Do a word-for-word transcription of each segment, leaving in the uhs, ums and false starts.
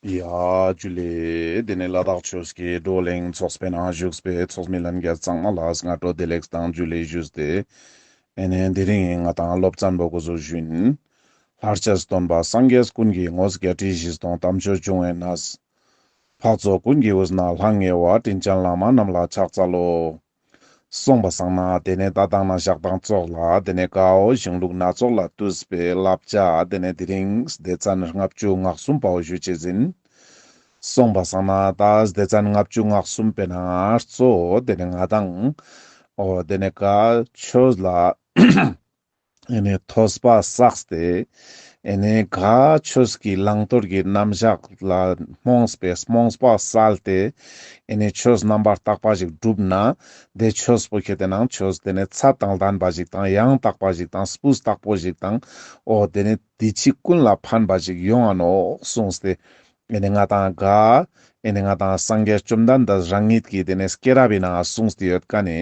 ཡ་ཇུ་ལེ། དེ་ནས་ལ་དྭགས་ཆོས་ཀྱི་བགྲོ་གླེང་ཚོགས་པའི་ནང་བཞུགས་པའི་ཚོགས་མི་ལྷན་རྒྱས་ཚང་མ་ལ་སྔ་དྲོ་བདེ་ལེགས་དང་ཇུ་ལེ་ཞུས་ཏེ། ཨེ་ནས་དེ་རིང་ང་དང་སློབ་ཚན་པོ་འགོ་བཟུང་ཞུ་ཡིན། ལྷར་བཅས་སྟོན་པ་སངས་རྒྱས་ཀུན་གྱི་ངོ་བོ། བརྒྱད་ཁྲི་བཞི་སྟོང་དམ་ཆོས་འབྱུང་བའི་གནས། འཕགས་ཚོགས་ཀུན་གྱི་དབུས་ན་ལྷང་ངེ་བ། དྲིན་ཅན་བླ་མ་རྣམས་ལ་ཕྱག་འཚལ་ལོ། གསུངས་པ་སང་ན་དེ་ནས་ད་ལྟ་ན་ཞག་དང་ཙོགས་ལ་དེ་ནས་གའོ་གཞུང་ལུགས་སྣ་ཚོགས་ལས་བཏུས་པའི་བསླབ་བྱ་དེ་ནས་དེ་རིང་སྡེ་ཚན་ལྔ་བཅུ་ང་གསུམ་པའོ་ཞུ་ཅེས་ཡིན། གསུངས་པ་སང་ན་ད་སྡེ་ཚན་ལྔ་བཅུ་ང་གསུམ་པའི་ནང་གཙོ་བོ་དེ་ནས་ང་དང་འོ་དེ་ནས་ག་ཆོས་ལ་ཨེ་ནས་ཐོས་པ་བསགས་ཏེ། ཨེ་ནས་ག་ཆོས་ཀྱི་བླང་དོར་གྱི་རྣམ་གཞག་ལ་རྨོངས་པའི་རྨོངས་པ་བསལ་ཏེ། ཨེ་ནས་ཆོས་རྣམ་པར་དག་པ་ཞིག་བསྒྲུབ་ན། དེ་ཆོས་པོ་ཁྱེད་དེ་ནང་ཆོས་དེ་ནས་ཚད་དང་ལྡན་པ་ཞིག་དང་ཡང་དག་པ་ཞིག་དང་སྤུས་དག་པོ་ཞིག་དང་། འོ་དེ་ནས་འདི་ཕྱི་ཀུན་ལ་ཕན་པ་ཞིག་ཡོང་ང་ནོག་གསུངས་ཏེ། ཨེ་ནི་ང་དང་ག་ཨེ་ནི་ང་དང་སངས་རྒྱས་བཅོམ་ལྡན་འདས་རང་ཉིད་ཀྱི་དེ་ནས་སྐྱེས་རབས་པའི་ནང་གསུངས་ཏེ་ཡོད་ཀ་ནི།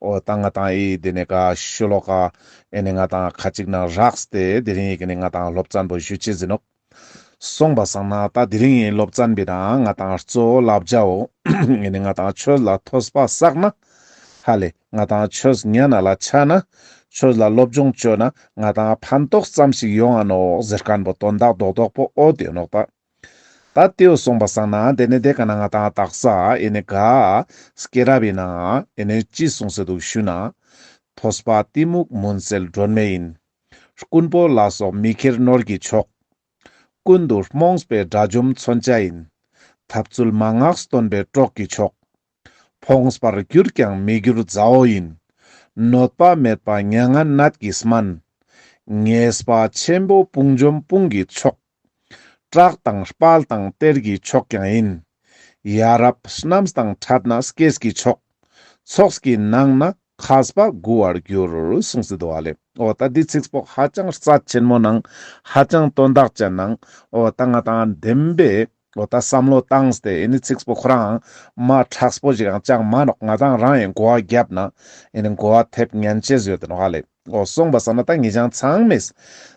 འོ་ད་ང་དང་ཨི་དེ་ནས་ག་ཤོ་ལོ་ཀ་ཨེ་ནི་ང་དང་ཁ་ཅིག་ན་རགས་ཏེ་དེ་རིང་ཨི་ནི་ང་དང་སློབ་ཚན་པོ་ཞུ་ཅེས་ཡིན་ནོག། གསུངས་པ་སང་ན་ད་དེ་རིང་ཨི་སློབ་ཚན་པའི་ནང་ང་དང་གཙོ་བོ་བསླབ་བྱའོ། ཨེ་ནི་ང་དང་ཆོས་ལ་ཐོས་པ་བསགས་ན། ཧ་ལེ་ང་དང་ཆོས་ཉན་ན་ལ་ཆ་ན། ཆོས་ལ་སློབ་སྦྱོང་བཅོ་ན་ང་དང་ཕན་ཐོགས་ཙམ་ཞིག་ཡོང་ང་ནོག་ཟེར་མཁན་པོ་དོན་དག་རྡོག་རྡོག་པོ་འོ་དེ་ནོག་ད། ད་དེའོ་གསུངས་པ་སང་ན་དེ་ནས་དེ་ཀ་ན་ང་དང་དག་ས་ཨེ་ནི་ག་སྐྱེས་རབས་པའི་ནང་ཨེ་ནི་ཅི་གསུངས་སེ་འདུག་ཞུ་ན། ཐོས་པ་གཏི་མུག་མུན་སེལ་སྒྲོན་མེ་ཡིན། རྐུན་པོ་ལ་སོགས་མི་ཁྱེར་ནོར་གྱི་མཆོག། ཀུན་ཏུ་རྨོངས་པའི་དགྲ་འཇོམས་མཚོན་ཆ་ཡིན། ཐབས་ཚུལ་མན་ངག་སྟོན་པའི་གྲོགས་ཀྱི་མཆོག། ཕོངས་པར་གྱུར་ཀྱང་མི་འགྱུར་མཛའ་བོ་ཡིན། གནོད་པ་མེད་པ་མྱ་ངན་ནད་ཀྱི་སྨན། ཉེས་པ་ཆེན་པོ་དཔུང་འཇོམས་དཔུང་གི་མཆོག། བཀྲག་དང་དཔལ་དང་གཏེར་གྱི་མཆོག་ཀྱང་ཡིན། ཡ་རབས་རྣམས་དང་འཕྲད་ན་སྐྱེས་ཀྱི་མཆོག། ཚོགས་ཀྱི་ནང་ན་མཁས་པ་མགུ་བར་འགྱུར། གསུངས་སེ་འདུག་ཨ་ལེ། འོ་ད་འདི་ཚིགས་པོ་ཧ་ཅང་རྩ་ཆེན་མོ་ནང་ཧ་ཅང་དོན་དག་ཅན་ནང་འོ་ད་ང་དང་བདེན་པའི་འོ་ད་བསམ་བློ་བཏང་སྟེ་ཨེ་ནི་ཚིགས་པོ་ཁོ་རང་མ་དྲགས་པོ་ཞིག་ཡང་ཅང་མ་ནོག། ང་དང་རང་ཡང་གོ་བ་བརྒྱབ་ན་ཨེ་ནི་གོ་བ་ཐེབས་ཉན་ཅེས་ཡོད་དེ་ནོག་ཧ་ལེ། འོ་གསུངས་པ་སང་ན་ད་ངེད་ཅག་ཚང་མས་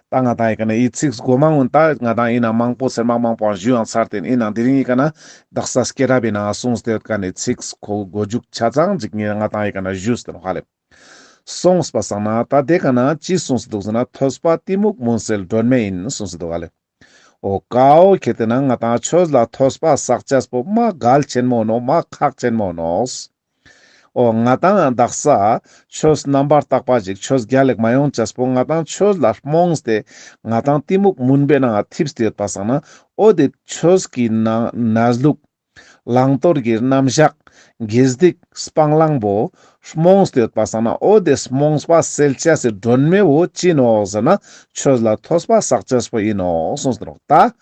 ད་ང་དང་ཨི་ཀ་ན་ཨི་ཚིགས་གོ་མ་འོན་ད་ང་དང་ཨི་ན་མང་པོ་ཚེར་མ་མང་པོ་ཞུ་ཡང་ཚར་ཏེ་ཨི་ན་དེ་རིང་ཨི་ཀ་ན་དག་ས་སྐྱེས་རབས་པའི་ནང་གསུངས་ཏེ་ཡོད་ཀ་ནི་ཚིགས་གོ་མགོ་མཇུག་ཆ་ཚང་ཅིག་ངེད་ང་དང་ཨི་ཀ་ན་ཞུས་ཏེ་ནོག་ཧ་ལེ། གསུངས་པ་སང་ན་ད་དེ་ཀ་ན་ཅི་གསུངས་སེ་འདུག་ཟེར་ན་ཐོས་པ་གཏི་མུག་མུན་སེལ་སྒྲོན་མེ་ཡིན་གསུངས་སེ་འདུག་ཧ་ལེ། འོ་ཀའོ་ཁྱེད་དེ་ན་ང་དང་ཆོས་ལ་ཐོས་པ་བསགས་ཅེས་པོ་མ་གལ་ཆེན་མོ་ནོག། མ་ཁག་ཆེན་མོ་ནོག། འོ་ང་དང་དག་ས་ཆོས་རྣམ་པར་དག་པ་ཞིག་ཆོས་རྒྱལ་ལེགས་མ་ཡོང་ཅེས་པོ་ང་དང་ཆོས་ལ་རྨོངས་ཏེ་ང་དང་གཏི་མུག་མུན་པའི་ནང་ཐིབས་ཏེ་ཡོད་པ་སང་ན་འོ་དེ་ཆོས་ཀྱི་ན་གནས་ལུགས། བླང་དོར་གྱི་རྣམ་གཞག། དགེ་སྡིག་སྤང་བླང་པོ་རྨོངས་ཏེ་ཡོད་པ་སང་ན་འོ་དེ་རྨོངས་པ་སེལ་ཅེས་སི་སྒྲོན་མེ་བོ་ཅི་ནོག་ཟེར་ན་ཆོས་ལ་ཐོས་པ་བསགས་ཅེས་པོ་ཡིན་ནོག་གསུངས་ཏེ་ནོག། ད་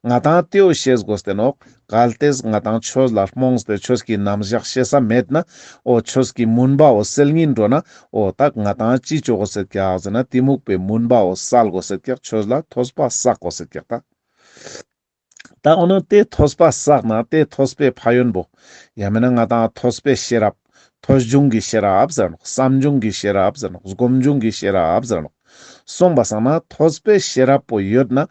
ང་དང་དེའོ་ཤེས་དགོས་ཏེ་ནོག། གལ་ཏེ་ང་དང་ཆོས་ལ་རྨོངས་ཏེ་ཆོས་ཀྱི་རྣམ་གཞག་ཤེས་ས་མེད་ན་འོ་ཆོས་ཀྱི་མུན་པ་བོ་སེལ་ཉིན་འགྲོ་ན་འོ་ད་ང་དང་ཅི་ཅོ་དགོས་སེད་ཀྱག་ཟེར་ན་གཏི་མུག་པའི་མུན་པ་བོ་སེལ་དགོས་སེད་ཀྱག། ཆོས་ལ་ཐོས་པ་བསགས་དགོས་སེད་ཀྱག་ད། ད་འོ་ན་དེ་ཐོས་པ་བསགས་ན་དེ་ཐོས་པའི་ཕན་ཡོན་པོ། ཡང་མིན་ན་ང་དང་ཐོས་པའི་ཤེས་རབ། ཐོས་བྱུང་གི་ཤེས་རབ་ཟེར་ནོག། བསམ་བྱུང་གི་ཤེས་རབ་ཟེར་ནོག། སྒོམ་བྱུང་གི་ཤེས་རབ་ཟེར་ནོག། གསུངས་པ་སང་ན་ཐོས་པའི་ཤེས་རབ་པོ་ཡོད་ན་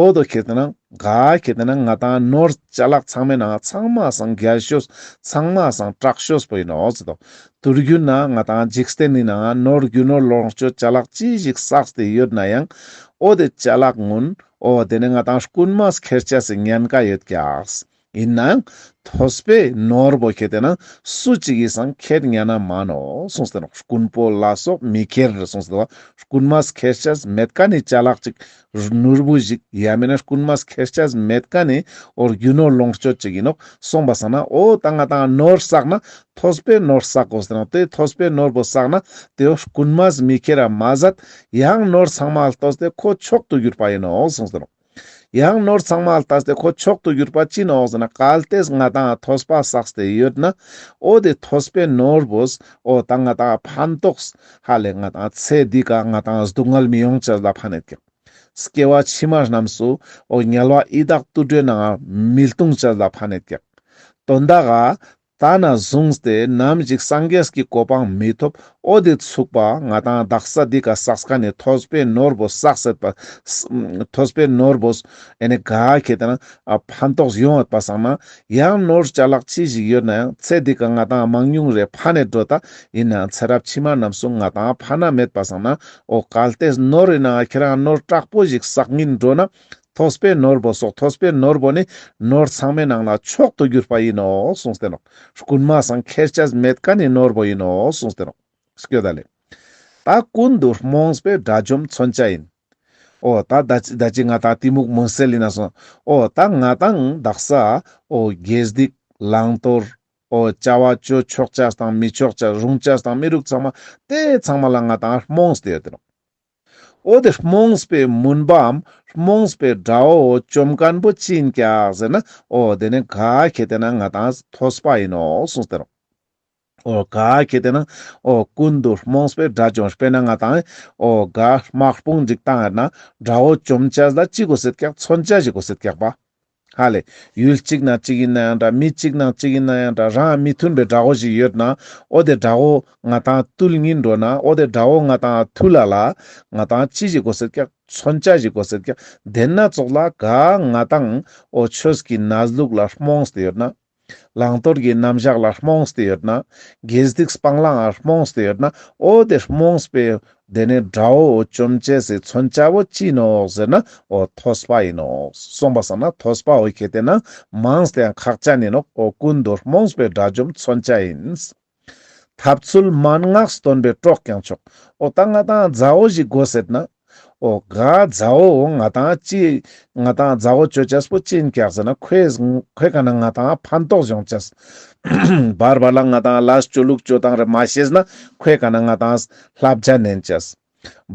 འོ་དོ་ཁྱེད་དེ་ན་ག་ཁྱེད་དེ་ན་ང་དང་ནོར་ཅ་ལག་ཚང་མའི་ནང་ཚང་མ་སང་རྒྱལ་ཤོས་ཚང་མ་སང་དྲག་ཤོས་པོ་ཡིན་ནོག་ཟེར་དོ། དུས་རྒྱུན་ན་ང་དང་འཇིག་རྟེན་ནི་ནང་ནོར་རྒྱུ་ནོར་ལོངས་སྤྱོད་ཅ་ལག་ཅི་ཞིག་བསགས་ཏེ་ཡོད་ན་ཡང་འོ་དེ་ཅ་ལག་གུན་འོ་དེ་ནི་ང་དང་རྐུན་མས་ཁྱེར་ཅེས་སི་ཉེན་ཁ་ཡོད་ཀྱག། ཡིན་ནའང་ཐོས་པའི་ནོར་བོ་ཁྱེད་དེ་ན་སུ་ཅིག་གིས་སང་ཁྱེར་ཉན་ན་མ་ནོག་གསུངས་ཏེ་ནོག། རྐུན་པོ་ལ་སོགས་མི་ཁྱེར་གསུངས་ཏེ་ནོག། རྐུན་མས་ཁྱེར་ཅེས་མེད་མཁན་ནི་ཅ་ལག་ཅིག་ནོར་བུ་ཞིག་ཡང་མིན་ན་རྐུན་མས་ཁྱེར་ཅེས་མེད་མཁན་ནི་འོ་རྒྱུ་ནོར་ལོངས་སྤྱོད་ཅིག་ཡིན་ནོག། གསུངས་པ་སང་ན་འོ་ད་ང་དང་ནོར་བསགས་ན་ཐོས་པའི་ནོར་བསགས་དགོས་ཟེར་ན་དེ་ཐོས་པའི་ནོར་བོ་བསགས་ན་དེ་འོ་རྐུན་མས་མི་ཁྱེར་ར་མ་ཟད་ཡང་ནོར་ཚང་མ་ལྟོས་ཏེ་ཁོ་མཆོག་ཏུ་གྱུར་པ་ཡིན་ནོག་གསུངས་ཏེ་ནོག། ཡང་ནོར་ཚང་མ་ལྟོས་ཏེ་ཁོ་མཆོག་ཏུ་གྱུར་པ་ཅི་ནོག་ཟེར་ན་གལ་ཏེ་ང་དང་ཐོས་པ་བསགས་ཏེ་ཡོད་ན་འོ་དེ་ཐོས་པའི་ནོར་བོས་འོ་ད་ང་དང་ཕན་ཐོགས་ཧ་ལེ་ང་དང་ཚེ་འདི་ཀ་ང་དང་སྡུག་བསྔལ་མི་ཡོང་ཅེས་ལ་ཕན་ཡོད་ཀྱག། སྐྱེ་བ་ཕྱི་མ་རྣམས་སུ་འོ་དམྱལ་བ་ཡི་དྭགས་དུད་འགྲོའི་ནང་མི་ལྟུང་ཅེས་ལ་ཕན་ཡོད་ཀྱག། དོན་དག་ག་ ད་ནས་བཟུང་སྟེ་ནམ་ཞིག་སངས་རྒྱས་ཀྱི་གོ་འཕང་མི་ཐོབ། འོ་དེ་ཚུགས་པ་ང་ཏང་དག་ས་འདི་ཀ་བསགས་མཁན་ནི་ཐོས་པའི་ནོར་བོ་བསགས་སེད་པ། ཐོས་པའི་ནོར་བོ་ཨེ་ནི་ག་ཁེ་ཏེ་ན་ཨ་ཕན་ཐོགས་ཡོང་བ་སང་ན། ཡང་ནོར་ཅ་ལག་ཅི་ཞིག་ཡོད་ན་ཡང་ཚེ་འདི་ཀ་ང་ཏང་མང་ཉུང་རེ་ཕན་ནེ་འགྲོ་ད། ཡིན་ནའང་ཚེ་རབས་ཕྱི་མ་རྣམས་སུ་ང་ཏང་ཕན་ན་མེད་པ་སང་ན། འོ་གལ་ཏེ་ནོར་ཡིན་ན་ཁྱེ་རང་ནོར་དྲག་པོ་ཞིག་བསགས་ཉིན་འགྲོ་ན། ཐོས་པའི་ནོར་བོ་སོགས། ཐོས་པའི་ནོར་བོ་ནི་ནོར་ཚང་མའི་ནང་ལ་མཆོག་ཏུ་གྱུར་པ་ཡིན་ནོ་གསུངས་ཏེ་ནོག། རྐུན་མ་སང་ཁྱེར་ཅས་མེད་མཁན་ནི་ནོར་བོ་ཡིན་ནོ་གསུངས་ཏེ་ནོག། སྐྱོད་ད་ལེ། ད་ཀུན་ཏུ་རྨོངས་པའི་དགྲ་བཅོམ་མཚོན་ཆ་ཡིན། འོ་ད་ད་ཅི་ད་ཅི་ང་ཏང་གཏི་མུག་མུན་སེལ་ཡིན་ན་སོང་། འོ་ད་ང་ཏང་དག་ས་འོ་དགེ་སྡིག་བླང་དོར། འོ་བྱ་བ་ཅོ་ཆོག་ཅས་དང་མི་ཆོག་ཅས། རུང་ཅས་དང་མི་རུང་། ཚང་མ་དེ་ཚང་མ་ལ་ང་ཏང་རྨོངས་ཏེ་ཡོད་དེ་ནོག། འོ་དེ་རྨོངས་པའི་མུན་པའམ་རྨོངས་པའི་དགྲ་བོ་བཅོམ་མཁན་པོ་ཅི་ཡིན་ཀྱག་ཟེར་ན། འོ་དེ་ནི་ག་ཁེ་ཏེ་ན་ང་ཏང་ཐོས་པ་ཡིན་ནོ་གསུངས་ཏེ་ནོག། འོ་ག་ཁེ་ཏེ་ན་འོ་ཀུན་ཏུ་རྨོངས་པའི་དགྲ་བཅོམ། དཔེར་ན་ང་ཏང་འོ་ག་དམག་དཔུང་ཅིག་བཏང་ཡོད་ན་དགྲ་བོ་བཅོམ་ཅས་ལ་ཅི་དགོས་སེད་ཀྱག། མཚོན་ཆ་ཞིག་དགོས་སེད་ཀྱག་པ། ཧ་ལེ། ཡུལ་གཅིག་ན་གཅིག་ཡིན་ན་ཡང་འདྲ། མི་གཅིག་ན་གཅིག་ཡིན་ན་ཡང་འདྲ། རང་མི་མཐུན་པའི་དགྲ་བོ་ཞིག་ཡོད་ན། འོ་དེ་དགྲ་བོ་ང་ཏང་བཏུལ་ཉིན་འགྲོ་ན། འོ་དེ་དགྲ་བོ་ང་ཏང་ཐུལ་ལ་ལ་ང་ཏང་ཅི་ཞིག་དགོས་སེད་ཀྱག། མཚོན་ཆ་ཞིག་དགོས་སེད་ཀྱག། དེ་ན་ཙོགས་ལ་ག་ང་ཏང་འོ་ཆོས་ཀྱི་གནས་ལུགས་ལ་རྨོངས་ཏེ་ཡོད་ན། བླང་དོར་གྱི་རྣམ་གཞག་ལ་རྨོངས་ཏེ་ཡོད་ན། དགེ་སྡིག་སྤང་བླང་ལ་རྨོངས་ཏེ་ཡོད་ན། འོ་དེ་རྨོངས་པའི་དེ་ནི་དགྲ་བོ་བཅོམ་ཅས་སི་མཚོན་ཆ་བོ་ཅི་ནོག་ཟེར་ན། འོ་ཐོས་པ་ཡིན་ནོ། སོང་པ་སང་ན་ཐོས་པ་འོ་ཁེ་ཏེ་ན་མངས་ཏེ་ཡང་ཁག་ཅན་ཡིན་ནོག། འོ་ཀུན་ཏུ་རྨོངས་པའི་དགྲ་བཅོམ་མཚོན་ཆ་ཡིན། ཐབས་ཚུལ་མན་ངག་སྟོན་པའི་གྲོགས་ཀྱང་མཆོག། འོ་ད་ང་ཏང་མཛའ་བོ་ཞིག་དགོས་སེད་ན། འོ་ག་མཛའ་བོ་ང་ཏང་ཅི་ང་ཏང་མཛའ་བོ་ཅོ་ཅས་པོ་ཅི་ཡིན་ཀྱག་ཟེར་ན། ཁོའི་ཁོའི་ཀ་ན་ང་ཏང་ཕན་ཐོགས་ཡོང་ཅས། བར་བར་ལ་ང་ཏང་ལས་ཅོ་ལུགས་ཅོ་སྟངས་རེ་མ་ཤེས་ན་ཁོའི་ཀ་ན་ང་ཏང་བསླབ་བྱ་ནན་ཅས།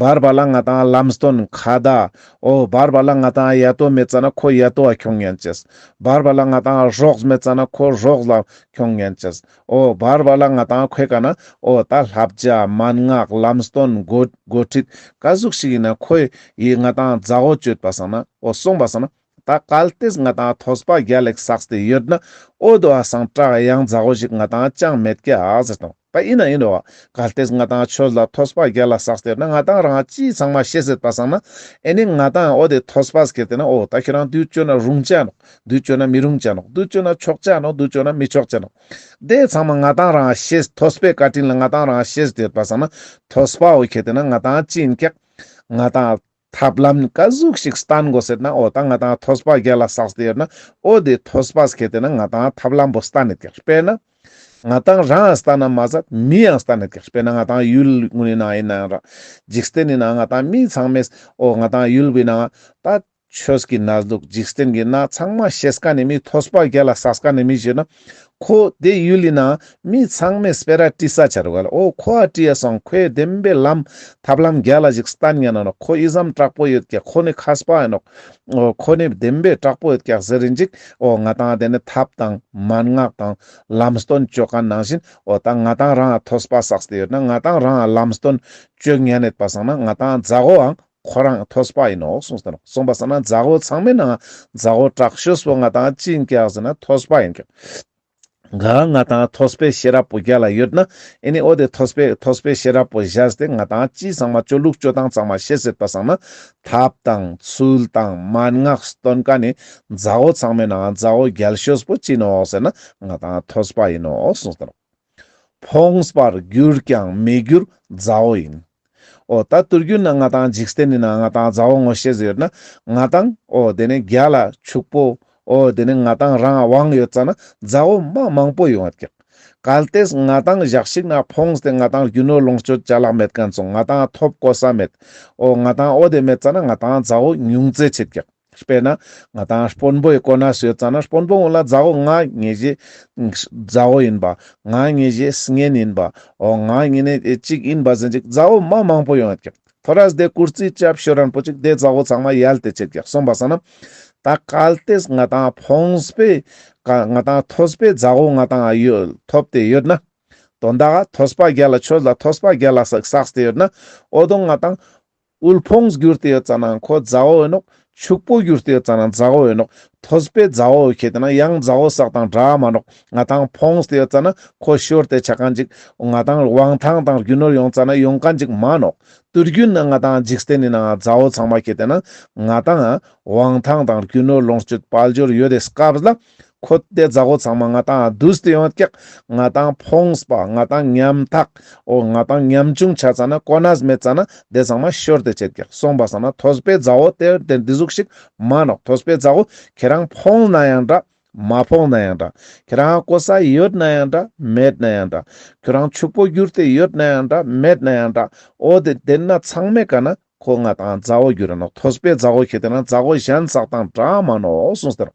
བར་བར་ལ་ང་ཏང་ལམ་སྟོན་ཁ་བརྡ། འོ་བར་བར་ལ་ང་ཏང་ཡ་ཏོ་མེད་ཙ་ན་ཁོ་ཡ་ཏོ་ཨ་ཁྱོང་ཉན་ཅས། བར་བར་ལ་ང་ཏང་རོགས་མེད་ཙ་ན་ཁོ་རོགས་ལ་ཁྱོང་ཉན་ཅས། འོ་བར་བར་ལ་ང་ཏང་ཁོའི་ཀ་ན་འོ་ད་བསླབ་བྱ་མན་ངག་ལམ་སྟོན་འགོ་འགོ་ཁྲིད་ག་ཟུག་ཞིག་ཡིན་ན་ཁོའི་ཡི་ང་ཏང་མཛའ་བོ་ཅོས་པ་སང་ན། འོ་སོང་པ་སང་ན། ད་གལ་ཏེ་ང་ཏང་ཐོས་པ་རྒྱལ་ལ་བསགས་ཏེ་ཡོད་ན། འོ་དོ་ཨ་སང་དྲག་ཡང་མཛའ་བོ་ཞིག་ང་ཏང་ཅང་མེད་ཀྱག་ཟེར་དང་། ད་ཡིན་ན་ཡིན་རོ། གལ་ཏེ་ང་ཏང་ཆོས་ལ་ཐོས་པ་རྒྱལ་ལ་བསགས་ཏེ་ཡོད་ན། ང་ཏང་རང་ཅི་ཚང་མ་ཤེས་ཟེར་པ་སང་ན། ཨེ་ནི་ང་ཏང་འོ་དེ་ཐོས་པ་སྐྱེ་ཏེ་ན། འོ་ད་ཁྱེད་རང་དུས་ཅོ་ན་རུང་ཅ་ནོག། དུས་ཅོ་ན་མི་རུང་ཅ་ནོག། དུས་ཅོ་ན་ཆོག་ཅ་ནོག། དུས་ཅོ་ན་མི་ཆོག་ཅ་ནོག། དེ་ཚང་མ་ང་ཏང་རང་ཤེས། ཐོས་པའི་བཀའ་དྲིན་ལ་ང་ཏང་རང་ཤེས་ཏེ་ཡོད་པ་སང་ན། ཐོས་པ་འོ་ཁེ་ཏེ་ན་ང་ཏང་ཅི་ཡིན་ཀྱག། ང་ཏང་ཐབས་ལམ་ག་ཟུག་ཞིག་བསྟན་དགོས་ཟེར་ན། འོ་ད་ང་ཏང་ཐོས་པ་རྒྱལ་ལ་བསགས་ཏེ་ཡོད་ན། འོ་དེ་ཐོས་པ་སྐྱེ་ཏེ་ན་ང་ཏང་ཐབས་ལམ་པོ་བསྟན་ནེ་ཀྱག། དཔེར་ན་ང་ཏང་རང་བསྟན་ན་མ་ཟད་མི་ཡང་བསྟན་ནེ་ཀྱག། དཔེར་ན་ང་ཏང་ཡུལ་ངུ་ནི་ན་ཡིན་ན་ར། འཇིག་རྟེན་ནི་ན་ང་ཏང་མི་ཚང་མས་འོ་ང་ཏང་ཡུལ་བི་ན་ད་ཆོས་ཀྱི་གནས་ལུགས་འཇིག་རྟེན་གྱི་ན་ཚང་མ་ཤེས་མཁན་ནི་མི། ཐོས་པ་རྒྱལ་ལ་བསགས་མཁན་ནི་མི་ཞིག་ན། ཁོ་དེ་ཡུལ་ལི་ན་མི་ཚང་མས་སྤེ་ར་དྲི་ས་ཆ་རུག་ག་ལ། འོ་ཁོ་ཨ་དྲི་ཡ་སོང་། ཁོས་བདེན་པའི་ལམ་ཐབས་ལམ་རྒྱལ་ལ་ཞིག་བསྟན་ཉན་ན་ནོག། ཁོ་ཨི་ཙམ་དྲག་པོ་ཡོད་ཀྱག། ཁོ་ནི་མཁས་པ་ཡིན་ནོག། འོ་ཁོ་ནི་བདེན་པའི་དྲག་པོ་ཡོད་ཀྱག་ཟེར་རིན་ཅིག། འོ་ང་ཏང་དེ་ནི་ཐབས་དང་མན་ངག་དང་ལམ་སྟོན་ཅོ་མཁན་ནང་བཞིན། འོ་ད་ང་ཏང་རང་ཐོས་པ་བསགས་ཏེ་ཡོད་ན། ང་ཏང་རང་ལམ་སྟོན་ཅོ་ཉན་ནེད་པ་སང་ན། ང་ཏང་མཛའ་བོའང་ཁོ་རང་ཐོས་པ་ཡིན་ནོག་གསུངས་ཏེ་ནོག། སོང་པ་སང་ན་མཛའ་བོ་ཚང་མའི་ནང་མཛའ་བོ་དྲག་ཤོས་པོ་ང་ཏང་ཅི་ཡིན་ཀྱག་ཟེར་ན་ཐོས་པ་ཡིན་ཀྱག། ག་ང་ཏང་ཐོས་པའི་ཤེས་རབ་པོ་རྒྱལ་ལ་ཡོད་ན། ཨེ་ནི་འོ་དེ་ཐོས་པའི་ཐོས་པའི་ཤེས་རབ་པོ་བཞག་སྟེ་ང་ཏང་ཅི་ཚང་མ་ཅོ་ལུགས་ཅོ་སྟངས་ཚང་མ་ཤེས་ཟེར་པ་སང་ན། ཐབས་དང་ཚུལ་དང་མན་ངག་སྟོན་མཁན་ནི་མཛའ་བོ་ཚང་མའི་ནང་མཛའ་བོ་རྒྱལ་ཤོས་པོ་ཅི་ནོག་ཟེར་ན། ང་ཏང་ཐོས་པ་ཡིན་ནོག་གསུངས་ཏེ་ནོག། ཕོངས་པར་གྱུར་ཀྱང་མི་འགྱུར་མཛའ་བོ་ཡིན། འོ་ད་དུས་རྒྱུན་ན་ང་ཏང་འཇིག་རྟེན་ནི་ན་ང་ཏང་མཛའ་བོ་ངོ་ཤེས་ཟེར་ཡོད་ན། ང་ཏང་འོ་དེ་ནི་རྒྱལ་ལ་ཕྱུག་པོ། འོ་དེ་ནི་ང་ཏང་རང་དབང་ཡོད་ཙ་ན་མཛའ་བོ་མ་མང་པོ་ཡོང་ཡོད་ཀྱག། གལ་ཏེ་ང་ཏང་ཞག་ཞིག་ན་ཕོངས་ཏེ་ང་ཏང་རྒྱུ་ནོར་ལོངས་སྤྱོད་ཅ་ལག་མེད་མཁན་སོང་། ང་ཏང་ཐོབ་གོ་ས་མེད། འོ་ང་ཏང་འོ་དེ་མེད་ཙ་ན་ང་ཏང་མཛའ་བོ་ཉུང་ཙེ་ཆེད་ཀྱག། དཔེར་ན་ང་ཏང་དཔོན་པོའི་གོ་གནས་སུ་ཡོད་ཙ་ན། དཔོན་པོ་ངོ་ལ་མཛའ་བོ་ང་ངེ་ཞེ་མཛའ་བོ་ཡིན་པ། ང་ངེ་ཞེ་གཉེན་ཡིན་པ། འོ་ང་ངེ་ནེ་ཅིག་ཡིན་པ་ཟེར་ཅིག་མཛའ་བོ་མ་མང་པོ་ཡོང་ཡོད་ཀྱག། ཐོ་རས་དེ་ཀུར་རྩི་ཅབ་ཤོར་རན་པོ་ཅིག་དེ་མཛའ་བོ་ཚང་མ་ཡལ་ཏེ་ཆེད་ཀྱག། སོང་པ་སང་ན། ད་གལ་ཏེ་ང་ཏང་ཕོངས་པའི་ང་ཏང་ཐོས་པའི་མཛའ་བོ་ང་ཏང་ཡོད་ཐོབ་སྟེ་ཡོད་ན། དོན་དག་ཐོས་པ་རྒྱལ་ལ་ཆོས་ལ་ཐོས་པ་རྒྱལ་ལ་བསགས་ཏེ་ཡོད་ན། འོ་དོ་ང་ཏང་དབུལ་ཕོངས་གྱུར་ཏེ་ཡོད་ཙ་ན་ཁོ་མཛའ་བོ་ཡིན་ནོག། ཕྱུག་པོ་གྱུར་ཏེ་ཡོད་ཙ་ན་མཛའ་བོ་ཡིན་ནོག། ཐོས་པའི་མཛའ་བོ་ཁེ་ཏེ་ན་ཡང་མཛའ་བོ་བསགས་དང་འདྲ་མ་ནོག། ང་ཏང་ཕོངས་ཏེ་ཡོད་ཙ་ན་ཁོ་ཤོར་ཏེ་ཆ་མཁན་ཅིག། ང་ཏང་དབང་ཐང་དང་རྒྱུ་ནོར་ཡོང་ཙ་ན་ཡོང་མཁན་ཅིག་མ་ནོག། དུས་རྒྱུན་ན་ང་ཏང་འཇིག་རྟེན་ནི་ནང་མཛའ་བོ་ཚང་མ་ཁེ་ཏེ་ན་ང་ཏང་དབང་ཐང་དང་རྒྱུ་ནོར་ལོངས་སྤྱོད་དཔལ་འབྱོར་ཡོད་དེ་སྐབས་ལ། ཁོ་དེ་མཛའ་བོ་ཚང་མ་ང་ཏང་བསྡུས་ཏེ་ཡོང་ཀྱག། ང་ཏང་ཕོངས་པ། ང་ཏང་ཉམ་ཐག། འོ་ང་ཏང་ཉམ་ཆུང་ཆ་ཙ་ན་གོ་གནས་མེད་ཙ་ན་དེ་ཚང་མ་ཤོར་ཏེ་ཆེད་ཀྱག། སོང་པ་སང་ན་ཐོས་པའི་མཛའ་བོ་དེ་དེ་འདི་ཟུག་ཞིག་མ་ནོག། ཐོས་པའི་མཛའ་བོ་ཁྱེ་རང་ཕོངས་ན་ཡང་འདྲ། མ་ཕོངས་ན་ཡང་འདྲ། ཁྱེ་རང་གོ་ས་ཡོད་ན་ཡང་འདྲ། མེད་ན་ཡང་འདྲ། ཁྱེ་རང་ཕྱུག་པོ་གྱུར་ཏེ་ཡོད་ན་ཡང་འདྲ། མེད་ན་ཡང་འདྲ། འོ་དེ་དེ་ན་ཚང་མའི་ཀ་ན་ཁོ་ང་ཏང་མཛའ་བོ་གྱུར་ར་ནོག། ཐོས་པའི་མཛའ་བོ་ཁེ་ཏེ་ན་མཛའ་བོ་གཞན་བསགས་དང་འདྲ་མ་ནོག་གསུངས་ཏེ་རོག།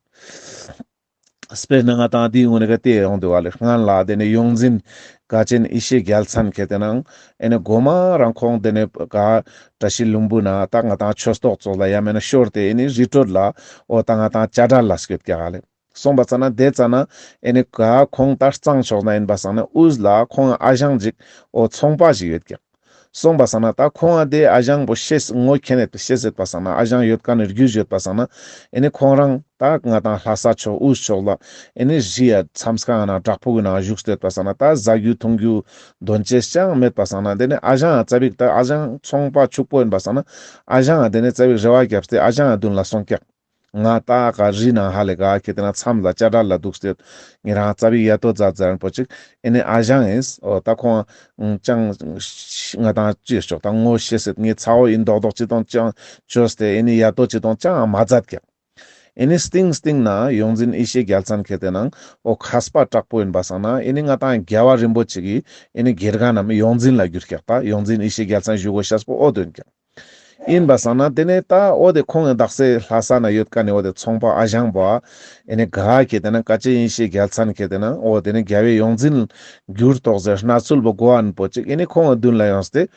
དཔེར་ན་ང་ཏང་དེའི་ངོས་ནས་ཀ་དེ་ཡོང་དུ་བ་ལེ། སྔན་ལ་དེ་ནས་ཡོངས་འཛིན་དགའ་ཆེན་ཡེ་ཤེས་རྒྱལ་མཚན་ཁེ་ཏེ་ན་ཨེ་ནི་གོ་མ་རང་ཁོང་དེ་ནས་ག་བཀྲ་ཤིས་ལྷུན་པོ་ན་ད་ང་ཏང་ཆོས་ཐོག་ཚོགས་ལ་ཡ་མེད་ན་ཤོར་ཏེ་ཨེ་ནི་རི་ཁྲོད་ལ་འོ་ད་ང་ཏང་བྱ་བྲལ་ལ་སྐྱོད་ཀྱག་ལེ། སོང་པ་ཙ་ན་དེ་ཙ་ན་ཨེ་ནི་ག་ཁོང་ད་གཙང་ཕྱོགས་ན་ཡིན་པ་སང་ན་དབུས་ལ་ཁོང་ཨ་ཞང་ཅིག་འོ་ཚོང་པ་ཞིག་ཡོད་ཀྱག། སོང་པ་སང་ན་ད་ཁོང་ཨ་དེ་ཨ་ཞང་པོ་ཤེས་ངོ་མཁྱེན་ནས་ཤེས་ཡོད་པ་སང་ན་ཨ་ཞང་ཡོད་མཁན་ནི་རྒྱུས་ཡོད་པ་སང་ན་ཨེ་ནི་ཁོང་རང་ད་ང་ཏང་ལྷ་ས་ཕྱོགས་དབུས་ཕྱོགས་ལ་ཨེ་ནི་རི་ཡ་མཚམས་ཁང་ན་བྲག་ཕུག་གི་ནང་བཞུགས་ཏེ་ཡོད་པ་སང་ན་ད་ཟ་རྒྱུ་འཐུང་རྒྱུ་དོན་ཅེས་ཅང་མེད་པ་སང་ན་དེ་ནི་ཨ་ཞང་ཨ་ཙ་པིག་ད་ཨ་ཞང་ཚོང་པ་ཕྱུག་པོ་ཡིན་པ་སང་ན་ཨ་ཞང་ཨ་དེ་ནི་ཙ་པིག་རེ་བ་བརྒྱབ་སྟེ་ཨ་ཞང་ཨ་མདུན་ལ་སོང་ཀྱག། ང་ད་ག་རི་ནང་ཧ་ལས་ག་ཁེ་ཏེ་ན་མཚམས་ལ་བྱ་བྲལ་ལ་འདུག་སྟེ་ཡོད། ཉེ་རང་ཙ་པིག་ཡ་ཏོ་ཛ་ཛ་རན་པོ་ཅིག་ཨེ་ནི་ཨ་ཞང་ཨིན། འོ་ད་ཁོང་ཅང་ང་ཏང་ཅི་ཤོག་ད་ངོ་ཤེས་སེད་ངའི་ཚ་བོ་ཨིན་མདོག་མདོག་ཅི་དང་ཅང་བཅོས་ཏེ་ཨེ་ནི་ཡ་ཏོ་ཅི་དང་ཅང་མ་མཛད་ཀྱག། ཨེ་ནི་སྟིང་སྟིང་ན་ཡོངས་འཛིན་ཡེ་ཤེས་རྒྱལ་མཚན་ཁེ་ཏེ་ན་འོ་མཁས་པ་དྲག་པོ་ཡིན་པ་སང་ན་ཨེ་ནི་ང་ཏང་རྒྱལ་བ་རིན་པོ་ཆེ་གི་ཨེ་ནི་དགེ་རྒན་ནམ་ཡོངས་འཛིན་ལ་གྱུར་ཀྱག། ད་ཡོངས་འཛིན་ཡེ་ཤེས་རྒྱལ་མཚན་བཞུགས་གོ་ཤེས་པོ་འོ་དོན་ཀྱག། ཡིན་པ་སང་ན་དེ་ནས་ད་འོ་དེ་ཁོང་གི་དག་ས་ལྷ་ས་ན་ཡོད་མཁན་ནི་འོ་དེ་ཚོང་པ་ཨ་ཞང་པོ་ཨ་ཨེ་ནི་ག་ཁེ་ཏེ་ན་བཀའ་ཆེན་ཡེ་ཤེས་རྒྱལ་མཚན་ཁེ་ཏེ་ན་འོ་དེ་ནི་རྒྱལ་བའི་ཡོངས་འཛིན་གྱུར་ཏོག་ཟེར་གནས་ཚུལ་པོ་གོ་ཨན་པོ་ཅིག་ཨེ་ནི་ཁོང་གི་མདུན་ལ་ཡོངས་ཏེ་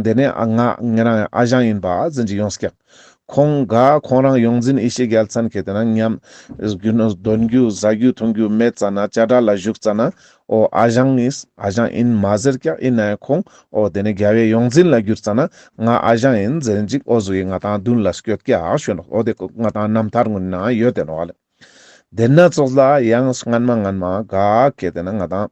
དེ་ནས་ཨ་ང་ཉེ་རང་ཨ་ཞང་ཡིན་པ་ཟེར་ཅིག་ཡོངས་ཀྱག། ཁོང་ག་ཁོང་རང་ཡོངས་འཛིན་ཡེ་ཤེས་རྒྱལ་མཚན་ཁེ་ཏེ་ན་ཉམ་རྒྱུ་ནོར་འདོན་རྒྱུ་ཟ་རྒྱུ་འཐུང་རྒྱུ་མེད་ཙ་ན་བྱ་བྲལ་ལ་བཞུགས་ཙ་ན་འོ་ཨ་ཞང་ཨིན་ཨ་ཞང་ཨིན་མ་ཟེར་ཀྱག། ཨིན་ན་ཡང་ཁོང་འོ་དེ་ནས་རྒྱལ་བའི་ཡོངས་འཛིན་ལ་གྱུར་ཙ་ན་ང་ཨ་ཞང་ཨིན་ཟེར་ཅིག་འོ་ཟུག་གི་ང་ཏང་མདུན་ལ་སྐྱོད་ཀྱག་ཞུ་ནོག། འོ་དེ་ང་ཏང་རྣམ་ཐར་ངོ་ན་ཡོད་དེ་ནོག་ལེ། དེ་ན་ཙོགས་ལ་ཡང་སྔན་མ་སྔན་མ་ག་ཁེ་ཏེ་ན་ང་ཏང་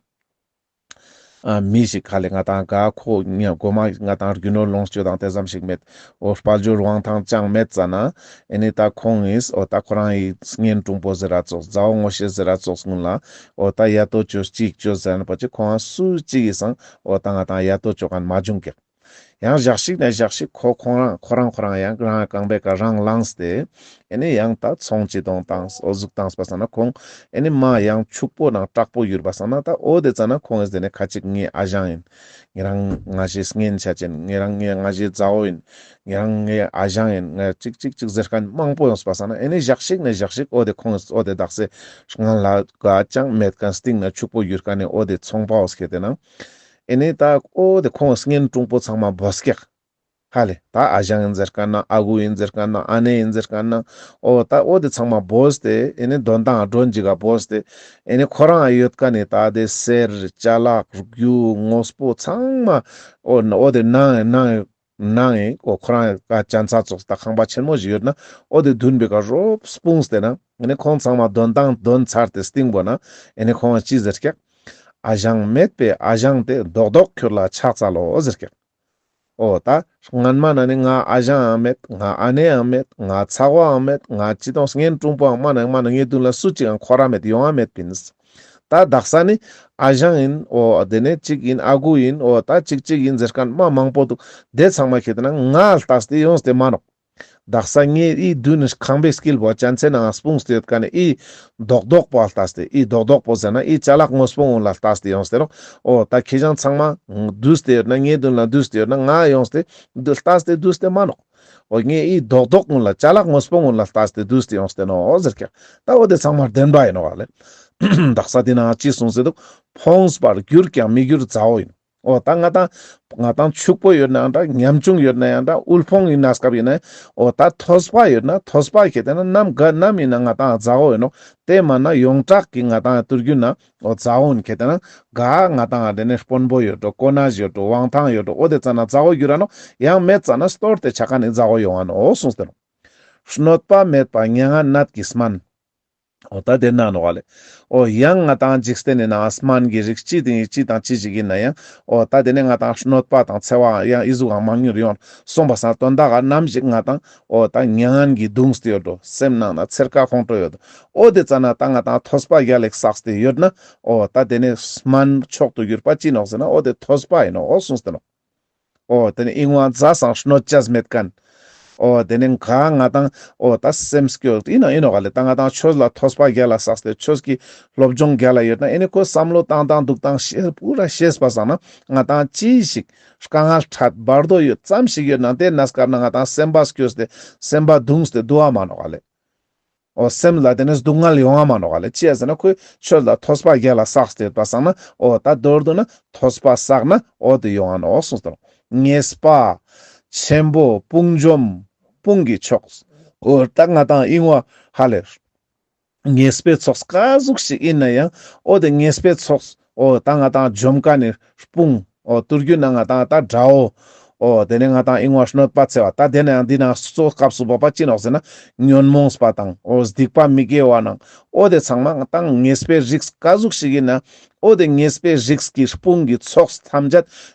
ཨ་མི་ཞིག་ཁ་ལེ་ང་ཏང་ག་ཁོ་ཉ་གོ་མ་ང་ཏང་རྒྱུ་ནོར་ལོངས་སྤྱོད་དང་དེ་ཙམ་ཞིག་མེད། འོ་དཔལ་འབྱོར་དབང་ཐང་ཅང་མེད་ཙ་ན་ཨེ་ནི་ད་ཁོང་ཨིན་འོ་ད་ཁོ་རང་ཨི་གཉེན་དྲུང་པོ་ཟེར་ར་ཙོགས་མཛའ་བོ་ངོ་ཤེས་ཟེར་ར་ཙོགས་སྔུན་ལ་འོ་ད་ཡ་ཏོ་ཅོས་ཅིག་ཅོས་ཟེར་ན་པོ་ཅིག་ཁོང་སུ་ཅིག་གི་སང་འོ་ད་ང་ཏང་ཡ་ཏོ་ཅོ་མཁན་མ་བྱུང་ཀྱག། ཡང་ཞག་ཞིག་ནས་ཞག་ཞིག་ཁོ་ཁོང་རང་ཁོ་རང་ཁོ་རང་ཡང་རང་རྐང་པའི་ཀ་རང་ལངས་ཏེ་ཨེ་ནི་ཡང་ད་ཚོང་ཅི་དང་བཏང་འོ་ཟུག་བཏང་པ་སང་ན་ཁོང་ཨེ་ནི་མ་ཡང་ཕྱུག་པོ་ནང་དྲག་པོ་གྱུར་པ་སང་ན་ད་འོ་དེ་ཙ་ན་ཁོང་ཨེ་ཟེར་ནས་ཁ་ཅིག་ངའི་ཨ་ཞང་ཨིན། ཉེ་རང་ང་ཞའི་གཉེན་ཆ་ཅན། ཉེ་རང་ངའི་ང་ཞའི་མཛའ་བོ་ཨིན། ཉེ་རང་ངའི་ཨ་ཞང་ཨིན། ང་ཅིག་ཅིག་ཅིག་ཟེར་མཁན་མང་པོ་ཡོངས་པ་སང་ན་ཨེ་ནི་ཞག་ཞིག་ནས་ཞག་ཞིག་འོ་དེ་ཁོང་འོ་དེ་དག་ས་སྔན་ལ་ག་ཅང་མེད་མཁན་སྟིང་ན་ཕྱུག་པོ་གྱུར་མཁན་ནི་འོ་དེ་ཚོང་པ་འོ་སྐད་དེ་ན་ཨེ་ནི་ད་འོ་དེ་ཁོང་གཉེན་དྲུང་པོ་ཚང་མ་བོས་ཀྱག། ཧ་ལེ་ད་ཨ་ཞང་ཨིན་ཟེར་མཁན་ན་ཨ་ཁུ་ཨིན་ཟེར་མཁན་ན་ཨ་ནེ་ཨིན་ཟེར་མཁན་ན་འོ་ད་འོ་དེ་ཚང་མ་བོས་ཏེ་ཨེ་ནི་དོན་དང་མགྲོན་ཅིག་ག་བོས་ཏེ་ཨེ་ནི་ཁོ་རང་ཡོད་མཁན་ནི་ད་དེ་གསེར་ཅ་ལག་རྒྱུ་དངོས་པོ་ཚང་མ་འོ་ན་འོ་དེ་ནང་ནང་ནང་ཨེ་འོ་ཁོ་རང་ག་ཅན་ཚ་ཙོགས་ད་ཁང་པ་ཆེན་མོ་ཞིག་ཡོད་ན་འོ་དེ་མདུན་པའི་ཀ་རོབ་སྤུངས་ཏེ་ན་ཨེ་ནི་ཁོང་ཚང་མ་དོན་དང་དོན་ཚར་ཏེ་སྟིང་པོ་ན་ཨེ་ནི་ཁོང་ཅི་ཟེར་ཀྱག། ཨ་ཞང་མེད་པའི་ཨ་ཞང་དེ་རྡོག་རྡོག་ཁྱོད་ལ་ཕྱག་འཚལ་ལོ་ཟེར་ཀྱག། འོ་ད་སྔན་མ་ན་ནི་ང་ཨ་ཞང་ཡང་མེད། ང་ཨ་ནེ་ཡང་མེད། ང་ཚ་བོ་ཡང་མེད། ང་ཅི་དང་གཉེན་དྲུང་པོ་ཡང་མ་ན་མ་ན་ངའི་མདུན་ལ་སུ་ཅིག་ཡང་འཁོར་ར་མེད། ཡོང་ཡང་མེད་པིན། ད་དག་ས་ནི་ཨ་ཞང་ཨིན། འོ་དེ་ནས་ཅིག་ཨིན། ཨ་ཁུ་ཨིན། འོ་ད་ཅིག་ཅིག་ཨིན་ཟེར་མཁན་མ་མང་པོ་འདུག། དེ་ཚང་མ་ཁེ་ཏེ་ན་ང་ལྟས་ཏེ་ཡོངས་ཏེ་མ་ནོག། དག་ས་ངའི་ཨི་མདུན་ཁང་པའི་དཀྱིལ་པོ་ཅན་ཚའི་ནང་སྤུངས་ཏེ་ཡོད་མཁན་ནི་ཨི་རྡོག་རྡོག་པོ་ལྟས་ཏེ་ཨི་རྡོག་རྡོག་པོ་ཟེར་ན་ཨི་ཅ་ལག་དངོས་པོ་ཀུན་ལ་ལྟས་ཏེ་ཡོངས་ཏེ་ནོག། འོ་ད་ཁྱེ་ཞང་ཚང་མ་འདུས་ཏེ་ཡོད་ན་ངའི་མདུན་ལ་འདུས་ཏེ་ཡོད་ན་ང་ཡོངས་ཏེ་ལྟས་ཏེ་འདུས་ཏེ་མ་ནོག། འོ་ངའི་ཨི་རྡོག་རྡོག་ཀུན་ལ་ཅ་ལག་དངོས་པོ་ཀུན་ལ་ལྟས་ཏེ་འདུས་ཏེ་ཡོངས་ཏེ་ནོག་ཟེར་ཀྱག། ད་འོ་དེ་ཚང་མ་བདེན་པ་ཨིན་ནོག་ལེ། དག་ས་དེ་ན་ཅི་གསུངས་ཏེ་འདུག། ཕོངས་པར་གྱུར་ཀྱང་མི་འགྱུར་མཛའ་བོ་ཡིན། འོ་ད་ང་ཏང་ང་ཏང་ཕྱུག་པོ་ཡོད་ན་ཡང་འདྲ། ཉམ་ཆུང་ཡོད་ན་ཡང་འདྲ། དབུལ་ཕོངས་ཡིན་ན་སྐབས་ཡིན་ན་འོ་ད་ཐོས་པ་ཡོད་ན་ཐོས་པ་ཁེ་ཏེ་ན་ནམ་ག་ནམ་ཡིན་ན་ང་ཏང་མཛའ་བོ་ཡིན་ནོག། དེ་མ་ན་ཡོངས་གྲགས་ཀྱི་ང་ཏང་དུས་རྒྱུན་ན་འོ་མཛའ་བོ་ཡིན་ཁེ་ཏེ་ན་ག་ང་ཏང་དེ་ནས་དཔོན་པོ་ཡོད་འགྲོ། གོ་གནས་ཡོད་འགྲོ། དབང་ཐང་ཡོད་འགྲོ། འོ་དེ་ཙ་ན་མཛའ་བོ་གྱུར་ར་ནོག། ཡང་མེད་ཙ་ན་སྟོར་ཏེ་ཆ་མཁན་ནི་མཛའ་བོ་ཡོང་ང་ནོག་གསུངས་ཏེ་ནོག། གནོད་པ་མེད་པ་མྱ་ངན་ནད་ཀྱི་སྨན། འོ་ད་དེ་ན་ནོག་ལེ། འོ་ཡང་ང་ཏང་འཇིག་རྟེན་ནི་ནང་སྨན་གྱི་རིགས་ཅི་དང་ཅི་དང་ཅི་ཞིག་ཡིན་ན་ཡང་འོ་ད་དེ་ནི་ང་ཏང་གནོད་པ་དང་འཚེ་བ་ཡང་ཨི་ཟུག་གང་མང་ཉུང་ཡོང་སོང་པ་སང་དོན་དག་ག་ནམ་ཞིག་ང་ཏང་འོ་ད་མྱ་ངན་གྱི་གདུངས་ཏེ་ཡོད་འགྲོ། སེམས་ནང་ན་འཚེར་ཁ་ཁོང་ཁྲོ་ཡོད་འགྲོ། འོ་དེ་ཙ་ན་ད་ང་ཏང་ཐོས་པ་རྒྱལ་ལ་བསགས་ཏེ་ཡོད་ན་འོ་ད་དེ་ནི་སྨན་མཆོག་ཏུ་གྱུར་པ་ཅི་ནོག་ཟེར་ན་འོ་དེ་ཐོས་པ་ཡིན་ནོག་འོ་གསུངས་ཏེ་ནོག། འོ་དེ་ནི་ཨིན་བ་ཛ་སང་གནོད་ཅས་མེད་མཁན། འོ་དེ་ནི་ག་ང་ཏང་འོ་ད་སེམས་སྐྱོ་ཡིན་ན་ཡིན་ནོག་ལེ། ད་ང་ཏང་ཆོས་ལ་ཐོས་པ་རྒྱལ་ལ་བསགས་ཏེ་ཆོས་ཀྱི་སློབ་སྦྱོང་རྒྱལ་ལ་ཡོད་ན་ཨེ་ནི་ཁོ་བསམ་བློ་བཏང་སྟངས་འདུག་སྟངས་ཤེས་པུ་ར་ཤེས་པ་སང་ན་ང་ཏང་ཅི་ཞིག་དཀའ་ངལ་འཕྲད་བར་དོ་ཡོད་ཙམ་ཞིག་ཡོད་ན་དེ་ན་སྐབས་ན་ང་ཏང་སེམས་པ་སྐྱོ་སྟེ་སེམས་པ་གདུངས་ཏེ་འདུག་པ་མ་ནོག་ལེ། འོ་སེམས་ལ་དེ་ནི་སྡུག་བསྔལ་ཡོང་བ་མ་ནོག་ལེ། ཅི་ཡ་ཟེར་ན་ཁོས་ཆོས་ལ་ཐོས་པ་རྒྱལ་ལ་བསགས་ཏེ་ཡོད་པ་སང་ན་འོ་ད་མདོར་བསྡུ་ན་ཐོས་པ་བསགས་ན་འོ་དེ་ཡོང་བ་ནོག་གསུངས་ཏེ་ནོག། ཉེས་པ་ཆེན་པོ་དཔུང་འཇོམས་དཔུང་གི་མཆོག། འོ་ད་ང་ཏང་ཨིན་བ་ཧ་ལེ། ཉེས་པའི་ཚོགས་ག་ཟུག་ཞིག་ཡིན་ན་ཡང་འོ་དེ་ཉེས་པའི་ཚོགས་འོ་ད་ང་ཏང་འཇོམས་མཁན་ནི་དཔུང་། འོ་དུར་རྒྱུ་ན་ང་ཏང་ད་དགྲ་བོ། འོ་དེ་ནས་ང་ཏང་ཨིན་བ་གནོད་པ་འཚེ་བ། ད་དེ་ན་ཡང་འདི་ན་གཙོ་སྐབས་སུ་བབ་པ་ཅི་ནོག་ཟེར་ན་ཉོན་མོངས་པ་དང་འོ་སྡིག་པ་མི་དགེ་བ་ནང་འོ་དེ་ཚང་མ་ང་ཏང་ཉེས་པའི་རིགས་ག་ཟུག་ཞིག་ཡིན་ན་འོ་དེ་ཉེས་པའི་རིགས་ཀྱི་དཔུང་གི་ཚོགས་ཐམས་ཅད་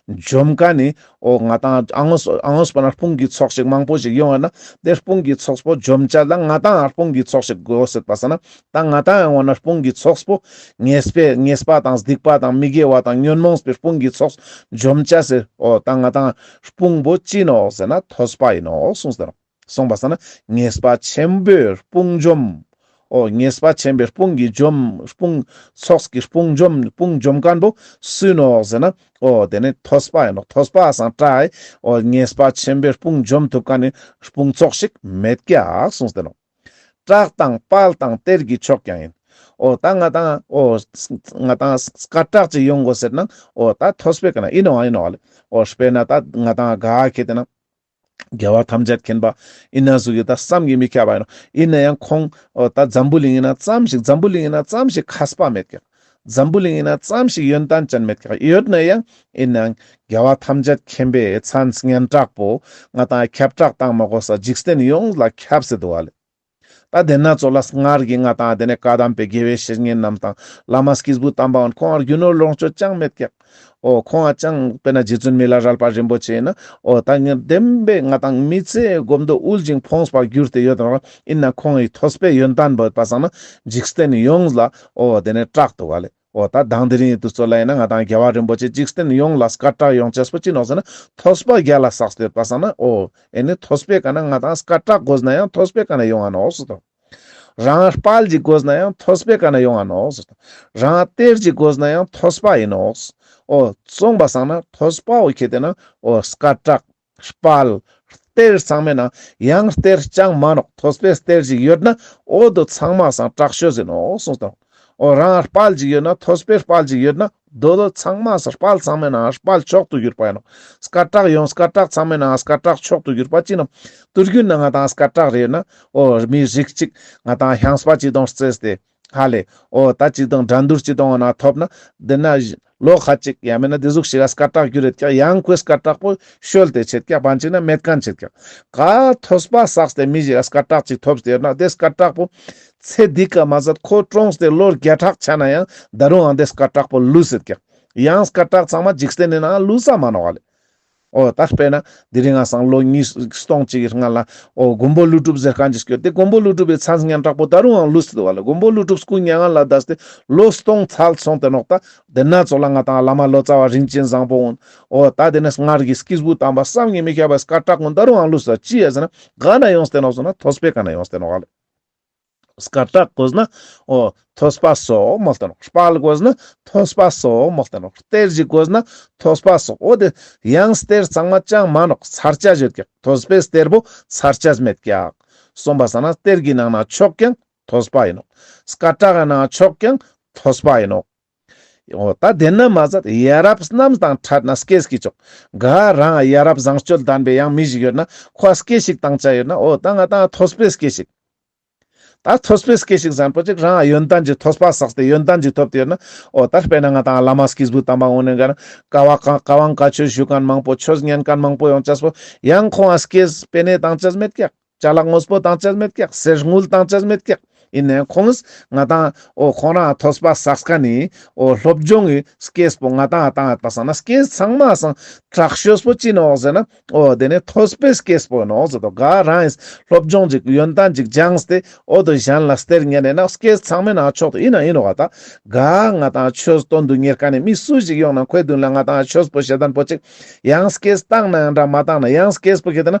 འཇོམས་མཁན་ནི་འོ་ང་ཏང་ཨ་ངོས་ཨ་ངོས་པ་ན་དཔུང་གི་ཚོགས་ཤིག་མང་པོ་ཞིག་ཡོང་བ་ན་དེ་དཔུང་གི་ཚོགས་པོ་འཇོམས་བྱ་ལ་ང་ཏང་དཔུང་གི་ཚོགས་ཤིག་དགོས་ཟེར་པ་སང་ན་ད་ང་ཏང་ཡང་འོ་ན་དཔུང་གི་ཚོགས་པོ་ཉེས་པའི་ཉེས་པ་དང་སྡིག་པ་དང་མི་དགེ་བ་དང་ཉོན་མོངས་པའི་དཔུང་གི་ཚོགས་འཇོམས་བྱ་ཟེར་འོ་ད་ང་ཏང་དཔུང་པོ་ཅི་ནོག་ཟེར་ན་ཐོས་པ་ཡིན་ནོག་གསུངས་ཟེར། གསུངས་པ་སང་ན་ཉེས་པ་ཆེན་པོའི་དཔུང་འཇོམས། འོ་ཉེས་པ་ཆེན་པོའི་དཔུང་གི་འཇོམས་དཔུང་ཚོགས་ཀྱི་དཔུང་འཇོམས་དཔུང་འཇོམས་མཁན་པོ་སུ་ནོག་ཟེར་ན་འོ་དེ་ནི་ཐོས་པ་ཡིན་ནོག། ཐོས་པ་སང་བྲལ་འོ་ཉེས་པ་ཆེན་པོའི་དཔུང་འཇོམས་ཐུབ་མཁན་ནི་དཔུང་ཚོགས་ཤིག་མེད་ཀྱག་གསུངས་ཏེ་ནོག། སྐྲག་དང་དཔའ་དང་གཏེར་གྱི་མཆོག་ཀྱང་ཡིན། འོ་ད་ང་ཏང་འོ་ང་ཏང་སྐད་གྲགས་ཅིག་ཡོང་དགོས་ཟེར་ན་འོ་ད་ཐོས་པའི་ཀ་ན་ཡིན་ནོག་ཡིན་ནོག་ལེ། འོ་དཔེར་ན་ད་ང་ཏང་ག་ཁེ་ཏེ་ན་རྒྱལ་བ་ཐམས་ཅད་མཁྱེན་པ་ཡིན་ན་ཟུག་གི་ད་བསམ་གྱིས་མི་ཁྱབ་པ་ཡིན་ནོག། ཡིན་ན་ཡང་ཁོང་འོ་ད་འཛམ་བུ་གླིང་ཡིན་ན་ཙམ་ཞིག་འཛམ་བུ་གླིང་ཡིན་ན་ཙམ་ཞིག་མཁས་པ་མེད་ཀྱག། འཛམ་བུ་གླིང་ཡིན་ན་ཙམ་ཞིག་ཡོན་ཏན་ཅན་མེད་ཀྱག། ཡོད་ན་ཡང་ཡིན་ན་རྒྱལ་བ་ཐམས་ཅད་མཁྱེན་པའི་མཚན་སྙན་གྲགས་པོ་ང་ཏང་ཁྱབ་བསྒྲགས་བཏང་མ་དགོས་ས་འཇིག་རྟེན་ཡོངས་ལ་ཁྱབ་སེ་འདུག་པ་ལེ། ད་དེ་ན་ཙོགས་ལ་སྔར་གྱི་ང་ཏང་དེ་ནས་བཀའ་གདམས་པའི་དགེ་བའི་བཤེས་གཉེན་རྣམས་དང་བླ་མ་སྐྱེས་བུ་དམ་པ་འོན་ཁོང་ང་རྒྱུ་ནོར་ལོངས་སྤྱོད་ཅང་མེད་ཀྱག། འོ་ཁོང་ང་ཅང་དཔེར་ན་རྗེ་བཙུན་མི་ལ་རས་པ་རིན་པོ་ཆེ་ཡིན་ན་འོ་ད་ངས་བདེན་པའི་ང་ཏང་མི་ཚེ་སྒོམ་དུ་དབུལ་ཞིང་ཕོངས་པར་གྱུར་ཏེ་ཡོད་རུང་ཡིན་ན་ཁོང་ངི་ཐོས་པའི་ཡོན་ཏན་བོ་ཡོད་པ་སང་ན་འཇིག་རྟེན་ཡོངས་ལ་འོ་དེ་ནས་གྲགས་འདུག་པ་ལེ། འོ་ད་དང་དེ་རིང་དུས་ཚོད་ལ་ཡིན་ན་ང་ཏང་རྒྱལ་བ་རིན་པོ་ཆེ་འཇིག་རྟེན་ཡོངས་ལ་སྐད་གྲགས་ཡོང་ཅེས་པོ་ཅི་ནོག་ཟེར་ན་ཐོས་པ་རྒྱལ་ལ་བསགས་ཏེ་ཡོད་པ་སང་ན་འོ་ཨེ་ནི་ཐོས་པའི་ཀ་ན་ང་ཏང་སྐད་གྲགས་དགོས་ན་ཡང་ཐོས་པའི་ཀ་ན་ཡོང་ང་ནོག་ཟེར་དང་། རང་དཔལ་ཅིག་དགོས་ན་ཡང་ཐོས་པའི་ཀ་ན་ཡོང་ང་ནོག་ཟེར་དང་། རང་གཏེར་ཅིག་དགོས་ན་ཡང་ཐོས་པ་ཡིན་ནོག། འོ་གསུངས་པ་སང་ན་ཐོས་པ་འོ་ཁེ་ཏེ་ན་འོ་སྐད་གྲགས་དཔལ་གཏེར་ཚང་མའི་ནང་ཡང་གཏེར་ཅང་མ་ནོག། ཐོས་པའི་གཏེར་ཞིག་ཡོད་ན་འོ་དོ་ཚང་མ་སང་དྲག་ཤོས་ཡིན་ནོག་གསུངས་དང་། འོ་རང་དཔལ་ཞིག་ཡོད་ན་ཐོས་པའི་དཔལ་ཞིག་ཡོད་ན་དོ་དོ་ཚང་མ་སང་དཔལ་ཚང་མའི་ནང་དཔལ་མཆོག་ཏུ་གྱུར་པ་ཡིན་ནོག། སྐད་གྲགས་ཡོང་སྐད་གྲགས་ཚང་མའི་ནང་སྐད་གྲགས་མཆོག་ཏུ་གྱུར་པ་ཅི་ནོག། དུར་རྒྱུན་ན་ང་ཏང་སྐད་གྲགས་རེ་ཡོད་ན་འོ་མི་རིགས་གཅིག་ང་ཏང་ཤངས་པ་ཅིག་དང་རྩེས་ཏེ། ཧ་ལེ། འོ་ད་ཅི་དང་འགྲན་བསྡུར་ཅི་དང་འོ་ན་ཐོབ་ན། དེ་ན་ལོ་ཁ་ཅིག་ཡང་མིན་ན་དེ་ཟུག་ཞིག་ག་སྐད་གྲགས་གྱུར་རེད་ཀྱག། ཡང་ཁོའི་སྐད་གྲགས་པོ་ཤོལ་ཏེ་ཆེད་ཀྱག་པན་ཅིག་ན་མེད་མཁན་ཆེད་ཀྱག། ག་ཐོས་པ་བསགས་ཏེ་མི་ཞིག་ག་སྐད་གྲགས་ཅིག་ཐོབ་སྟེ་ཡོད་ན་དེ་སྐད་གྲགས་པོ་ཚེ་འདི་ཀ་མ་ཟད་ཁོ་གྲོངས་ཏེ་ལོ་བརྒྱ་ཕྲག་ཆ་ན་ཡང་ད་རུང་ཡང་དེ་སྐད་གྲགས་པོ་ལུས་སེད་ཀྱག། ཡང་སྐད་གྲགས་ཚང་མ་འཇིག་རྟེན་ནི་ནང་ལུས་ས་མ་ནོག་ལེ། འོ་ད་དཔེར་ན་དེ་རིང་ང་སང་ལོ་ཉིས་སྟོང་གཅིག་གི་སྔ་ལ་འོ་མགོན་པོ་ཀླུ་སྒྲུབ་ཟེར་མཁན་ཅིག་སྐྱོད་དེ་མགོན་པོ་ཀླུ་སྒྲུབ་པའི་མཚན་སྙན་གྲགས་པོ་ད་རུང་ཡང་ལུས་སུ་འདུག་པ་ལེ། མགོན་པོ་ཀླུ་སྒྲུབ་སྐུ་མྱ་ངན་ལས་འདས་ཏེ་ལོ་སྟོང་ཚར་སོང་སྟེ་ནོག། ད་དེ་ན་ཙོགས་ལ་ང་ཏང་བླ་མ་ལོ་ཙཱ་བ་རིན་ཆེན་བཟང་པོ་འོན་འོ་ད་དེ་ནས་སྔར་གྱི་སྐྱེས་བུ་དམ་པ་བསམ་གྱིས་མི་ཁྱབ་པའི་སྐད་གྲགས་འོན་ད་རུང་ཡང་ལུས་སུ་ཅི་ཡ་ཟེར་ན་ག་ན་ཡོངས་ཏེ་ནོག་ཟེར་ན་ཐོས་པའི་ཀ་ན་ཡོངས་ཏེ་ནོག་ལེ། སྐད་གྲགས་དགོས་ན་འོ་ཐོས་པ་སོགས་མོལ་ཏེ་ནོག། དཔལ་དགོས་ན་ཐོས་པ་སོགས་མོལ་ཏེ་ནོག། གཏེར་ཞིག་དགོས་ན་ཐོས་པ་སོགས། འོ་དེ་ཡང་གཏེར་ཚང་མ་ཅང་མ་ནོག། ཚར་ཆ་ཡོད་ཀྱག། ཐོས་པའི་གཏེར་པོ་ཚར་ཆ་མེད་ཀྱག། གསུངས་པ་སང་ན་གཏེར་གྱི་ནང་ན་མཆོག་ཀྱང་ཐོས་པ་ཡིན་ནོག། སྐད་གྲགས་ཀྱི་ནང་མཆོག་ཀྱང་ཐོས་པ་ཡིན་ནོག། འོ་ད་དེ་ན་མ་ཟད་ཡ་རབས་རྣམས་དང་འཕྲད་ན་སྐྱེས་ཀྱི་མཆོག། ག་རང་ཡ་རབས་བཟང་སྤྱོད་ལྡན་པའི་ཡང་མི་ཞིག་ཡོད་ན་ཁོ་སྐྱེས་ཤིག་བཏང་ཆ་ཡོད་ན་འོ་ད་ང་ཏང་ཐོས་པའི་སྐྱེས་ཤིག། ད་ཐོས་པའི་སྐྱེས་ཤིག་ཟེར་མཁན་པོ་ཅིག་རང་ཡོན་ཏན་ཅིག་ཐོས་པ་བསགས་ཏེ་ཡོན་ཏན་ཅིག་ཐོབ་སྟེ་ཡོད་ན་འོ་ད་དཔེར་ན་ང་ཏང་བླ་མ་སྐྱེས་བུ་དམ་པ་འོ་ནི་ག་ན་བཀའ་དབང་བཀའ་དབང་བཀའ་ཆོས་ཞུ་མཁན་མང་པོ་ཆོས་ཉན་མཁན་མང་པོ་ཡོང་ཅེས་པོ་ཡང་ཁོང་ང་སྐྱེས་པེ་ནེ་བཏང་ཅེས་མེད་ཀྱག། ཅ་ལག་དངོས་པོ་བཏང་ཅེས་མེད་ཀྱག། གསེར་དངུལ་བཏང་ཅེས་མེད་ཀྱག། ཨིན་ནའང་ཁོང་ང་ཏང་འོ་ཁོང་རང་ཐོས་པ་བསགས་ཁན་ནི་འོ་སློབ་སྦྱོང་གི་སྐྱེས་པོ་ང་ཏང་བཏང་ཡོད་པ་སང་ན་སྐྱེས་ཚང་མ་སང་དྲག་ཤོས་པོ་ཅི་ནོག་ཟེར་ན། འོ་དེ་ནས་ཐོས་པའི་སྐྱེས་པོ་ནོག་ཟེར་དོ། ག་རང་ཡིན་སློབ་སྦྱོང་ཅིག་ཡོན་ཏན་ཅིག་སྦྱངས་ཏེ་འོ་དོ་གཞན་ལ་སྟེར་ཉན་ནས་ན་སྐྱེས་ཚང་མའི་ནང་ཆོག་ཏུ་ཨིན་ན་ཨིན་ནོག་ག། ད་ག་ང་ཏང་ཆོས་དོན་དུ་གཉེར་ཁན་ནི་མི་སུ་ཞིག་ཡོང་ན་ཁོའི་མདུན་ལ་ང་ཏང་ཆོས་པོ་ཞེ་དན་པོ་ཅིག་ཡང་སྐྱེས་བཏང་ན་ཡང་འདྲ་མ་བཏང་ན་ཡང་སྐྱེས་པོ་ཁྱེད་དེ་ན་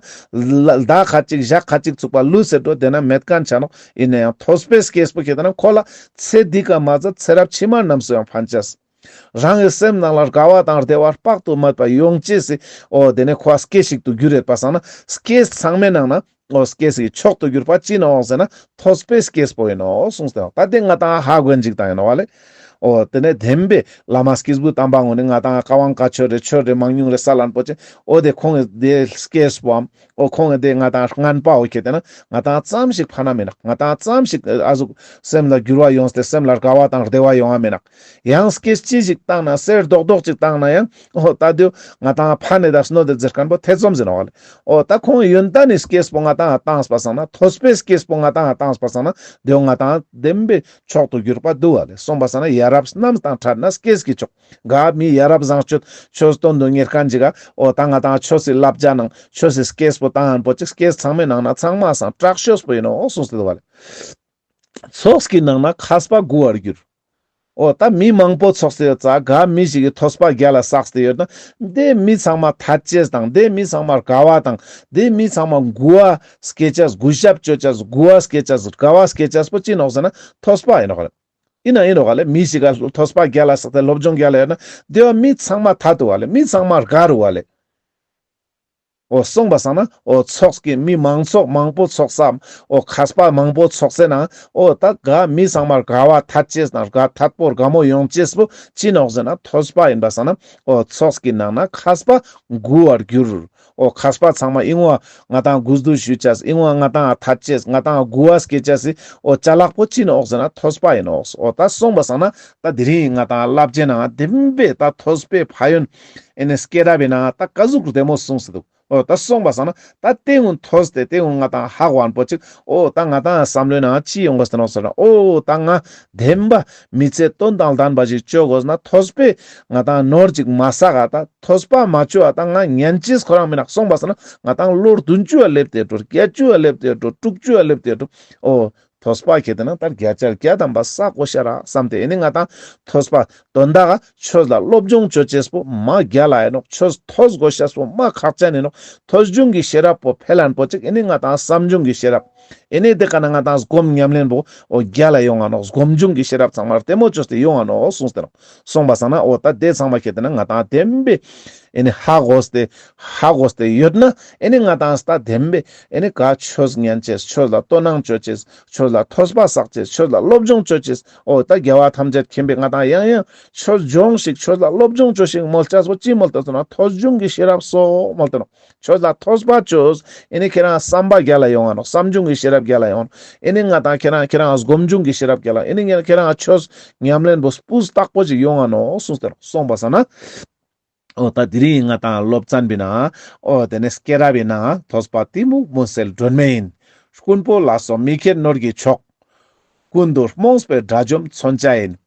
ལ་ཟླ་ཁ་ཅིག་ཞག་ཁ་ཅིག་ཚུགས་པ་ལུས་ཟེར་འགྲོ་དེ་ན་མེད་ཁན་ཆ་ནོག། ཨིན་ནའང་ཐོས་པའི་སྐྱེས་པོ་ཁྱེད་དེ་ན་ཁོ་ལ་ཚེ་འདི་ཀ་མ་ཟད་ཚེ་རབས་ཕྱི་མ་རྣམས་སུ་ཡང་ཕན་ཅེས། རང་གི་སེམས་ནང་ལ་དགའ་བ་དང་བདེ་བ་དཔག་ཏུ་མེད་པ་ཡོང་ཅེས་སི་འོ་དེ་ནས་ཁོ་སྐྱེས་ཤིག་ཏུ་གྱུར་ཡོད་པ་སང་ན་སྐྱེས་ཚང་མའི་ནང་ན་འོ་སྐྱེས་སི་མཆོག་ཏུ་གྱུར་པ་ཅི་ནོག་ཟེར་ན་ཐོས་པའི་སྐྱེས་པོ་ཨིན་ནོག་གསུངས་ཏེ། ད་དེ་ང་ཏང་ཧ་གོ་ཡིན་ཅིག་ཏང་ཡིན་ནོག་བ་ལེ། འོ་དེ་ནས་བདེན་པའི་བླ་མ་སྐྱེས་བུ་དམ་པ་ངོ་ནས་ང་ཏང་ཀ་ཝང་བཀའ་ཆོས་རེ་ཆོས་རེ་མང་ཉུང་རེ་ས་ལན་པོ་ཅི་འོ་དེ་ཁོང་གི་དེ་སྐྱེས་པོའམ་འོ་ཁོང་གི་དེ་ང་ཏང་རྔན་པ་འོ་ཁྱེད་དེ་ན་ང་ཏང་ཙམ་ཞིག་ཕན་ན་མེད་ནོག། ང་ཏང་ཙམ་ཞིག་ཨ་ཟུག་སེམས་ལ་འགྱུར་བ་ཡོངས་ཏེ་སེམས་ལ་དགའ་བ་དང་བདེ་བ་ཡོང་ང་མེད་ནོག། ཡང་སྐྱེས་ཅི་ཞིག་བཏང་ན་གསེར་རྡོག་རྡོག་ཅིག་བཏང་ན་ཡང་འོ་ད་དེ་ང་ཏང་ཕན་ནི་དང་གནོད་དེ་ཟེར་ཁན་པོ་ཐེ་ཚོམ་ཟེར་ནོག་བ་ལེ། འོ་ད་ཁོང་ཡོན་ཏན་ནི་སྐྱེས་པོ་ང་ཏང་བཏང་པ་སང་ན་ཐོས་པའི་སྐྱེས་པོ་ང་ཏང་བཏང་པ་སང་ན་དེ་ང་ཏང་བདེན་པའི་མཆོག་ཏུ་གྱུར་པ་འདུག་བ་ལེ། གསུངས་པ་སང་ན་ཡ་རབས་རྣམས་དང་འཕྲད་ན་སྐྱེས་ཀྱི་མཆོག། ག་མི་ཡ་རབས་བཟང་སྤྱོད་ཆོས་དོན་དུ་གཉེར་ཁན་ཅིག་ག་འོ་ད་ང་ཏང་ཆོས་སི་བསླབ་བྱ་ནང་ཆོས་སི་སྐྱེས་པོ་བཏང་ཡོད་པོ་ཅིག་སྐྱེས་ཚང་མའི་ནང་ན་ཚང་མ་སང་དྲག་ཤོས་པོ་ཨིན་ནོག་གསུངས་ཏེ་འདུག་བ་ལེ། ཚོགས་ཀྱི་ནང་ན་མཁས་པ་མགུ་བར་འགྱུར། འོ་ད་མི་མང་པོ་ཚོགས་སེ་ཡོད་ཙ་ག་མི་ཞིག་གི་ཐོས་པ་རྒྱལ་ལ་བསགས་ཏེ་ཡོད་ན་དེ་མི་ཚང་མ་ཐད་ཅེས་དང་དེ་མི་ཚང་མ་དགའ་བ་དང་དེ་མི་ཚང་མ་མགུ་བ་སྐྱེ་ཅེས་མགུ་ཞབས་ཅོ་ཅེས་མགུ་བ་སྐྱེ་ཅེས་དགའ་བ་སྐྱེ་ཅེས་པོ་ཅི་ནོག་ཟེར་ན་ཐོས་པ་ཨིན་ནོག་ལེ། ཨིན་ན་ཨིན་ནོག་ལེ། མི་ཞིག་ག་ཐོས་པ་རྒྱལ་ལ་བསགས་ཏེ་སློབ་སྦྱོང་རྒྱལ་ལ་ཡོད་ན་དེ་བ་མི་ཚང་མ་ཐད་དུག་བ་ལེ། མི་ཚང་མ་དགའ་རུག་བ་ལེ། འོ་གསུངས་པ་སང་ན་འོ་ཚོགས་ཀྱི་མི་མང་ཚོགས་མང་པོ་ཚོགས་སམ་འོ་མཁས་པ་མང་པོ་ཚོགས་སེ་ན་འོ་ད་ག་མི་ཚང་མར་དགའ་བ་ཐད་ཅེས་ན་དགའ་ཐད་པོ་དགའ་མོ་ཡོང་ཅེས་པོ་ཅི་ནོག་ཟེར་ན་ཐོས་པ་ཨིན་པ་སང་ན་འོ་ཚོགས་ཀྱི་ནང་ན་མཁས་པ་མགུ་བར་འགྱུར། འོ་མཁས་པ་ཚང་མ་ཨིན་བ་ང་ཏང་གུས་འདུད་ཞུ་ཅེས་ཨིན་བ་ང་ཏང་ཐད་ཅེས་ང་ཏང་མགུ་བ་སྐྱེ་ཅེས་སི་འོ་ཅ་ལག་པོ་ཅི་ནོག་ཟེར་ན་ཐོས་པ་ཨིན་ནོག། འོ་ད་གསུངས་པ་སང་ན་ད་དེ་རིང་ང་ཏང་བསླབ་བྱའི་ནང་བདེན་པའི་ད་ཐོས་པའི་ཕན་ཡོན་ཨེ་ནི་སྐྱེས་རབས་པའི་ནང་ད་ཀ་ཟུག་བདེ་མོ་གསུངས་སེ་འདུག། འོ་ད་གསུངས་པ་སང་ན་ད་དེ་ཀུན་ཐོས་ཏེ་དེ་ཀུན་ང་ཏང་ཧ་གོ་ཁན་པོ་ཅིག་འོ་ད་ང་ཏང་བསམ་བློའི་ནང་ཅི་ཡོང་དགོས་ཏེ་ནོག་ཟེར་ན་འོ་ད་ང་བདེན་པ་མི་ཚེ་དོན་དང་ལྡན་པ་ཞིག་ཅོ་དགོས་ན་ཐོས་པའི་ང་ཏང་ནོར་ཅིག་མ་བསགས་ག་ད་ཐོས་པ་མ་ཅོ་བ་ད་ང་ཉན་ཅེས་ཁོ་རང་མེད་ནོག། གསུངས་པ་སང་ན་ང་ཏང་ལོ་བདུན་ཅུ་བ་སླེབས་ཏེ་འགྲོ་བརྒྱད་ཅུ་བ་སླེབས་ཏེ་འགྲོ་དྲུག་ཅུ་བ་སླེབས་ཏེ་འགྲོ། འོ་ཐོས་པ་ཁྱེད་དེ་ན་ད་བརྒྱ་ཆ་བརྒྱ་ཐམ་པ་བསགས་དགོས་ཤ་རག་བསམ་སྟེ་ཨེ་ནི་ང་ཏང་ཐོས་པ་དོན་དག་ཆོས་ལ་སློབ་སྦྱོང་ཅོ་ཅེས་པོ་མ་རྒྱལ་ལ་ཨིན་ནོག། ཆོས་ཐོས་དགོས་ཤེས་པོ་མ་ཁག་ཅན་ཨིན་ནོག། ཐོས་བྱུང་གི་ཤེས་རབ་པོ་འཕེལ་ལན་པོ་ཅིག་ཨེ་ནི་ང་ཏང་བསམ་བྱུང་གི་ཤེས་རབ་ཨེ་ནི་དེ་ཀ་ན་ང་ཏང་སྒོམ་ཉམས་ལེན་པོ་འོ་རྒྱལ་ལ་ཡོང་ང་ནོག། སྒོམ་བྱུང་གི་ཤེས་རབ་ཚང་མ་བདེ་མོ་ཅོས་ཏེ་ཡོང་ང་ནོག་གསུངས་ཏེ་ནོག། གསུངས་པ་སང་ན་འོ་ད་དེ་ཚང་མ་ཁྱེད་དེ་ན་ང་ཏང་བདེན་པའི་ཨེ་ནི་ཧ་གོ་སྟེ་ཧ་གོ་སྟེ་ཡོད་ན་ཨེ་ནི་ང་ཏང་ད་བདེན་པའི་ཨེ་ནི་ག་ཆོས་ཉན་ཅེས་ཆོས་ལ་དོ་སྣང་ཅོ་ཅེས་ཆོས་ལ་ཐོས་པ་བསགས་ཅེས་ཆོས་ལ་སློབ་སྦྱོང་ཅོ་ཅེས་འོ་ད་རྒྱལ་བ་ཐམས་ཅད་མཁྱེན་པའི་ང་ཏང་ཡང་ཡང་ཆོས་སྦྱོང་ཞིག་ཆོས་ལ་སློབ་སྦྱོང་ཅོ་ཞིག་མོལ་ཅེས་པོ་ཅི་མོལ་ཏེ་ནོག། ཐོས་བྱུང་གི་ཤེས་རབ་སོགས་མོལ་ཏེ་ནོག། ཆོས་ལ་ཐོས་པ་ཅོས་ཨེ་ནི་ཁྱེད་རང་བསམ་པ་རྒྱལ་ལ་ཡོང་ང་ནོག། བསམ་བྱུང་གི་ཤེས་རབ་རྒྱལ་ལ་ཡོང་ང་ནོག། ཨེ་ནི་ང་ཏང་ཁྱེད་རང་ཁྱེད་རང་སྒོམ་བྱུང་གི་ཤེས་རབ་རྒྱལ་ལ་ཨེ་ནི་ཁྱེད་རང་ཆོས་ཉམས་ལེན་པོ་སྤུས་དག་པོ་ཅིག་ཡོང་ང་ནོག་གསུངས་ཏེ་ནོག། གསུངས་པ་སང་ན། འོ་ད་དེ་རིང་ང་ཏང་སློབ་ཚན་པའི་ནང་འོ་དེ་ནས་སྐྱེས་རབས་པའི་ནང་ཐོས་པ་གཏི་མུག་མུན་སེལ་སྒྲོན་མེ་ཡིན། རྐུན་པོ་ལ་སོགས་མི་མཁས་ནོར་གྱི་མཆོག། ཀུན་ཏུ་རྨོངས་པའི་དགྲ་འཇོམས་མཚོན་ཆ་ཡིན།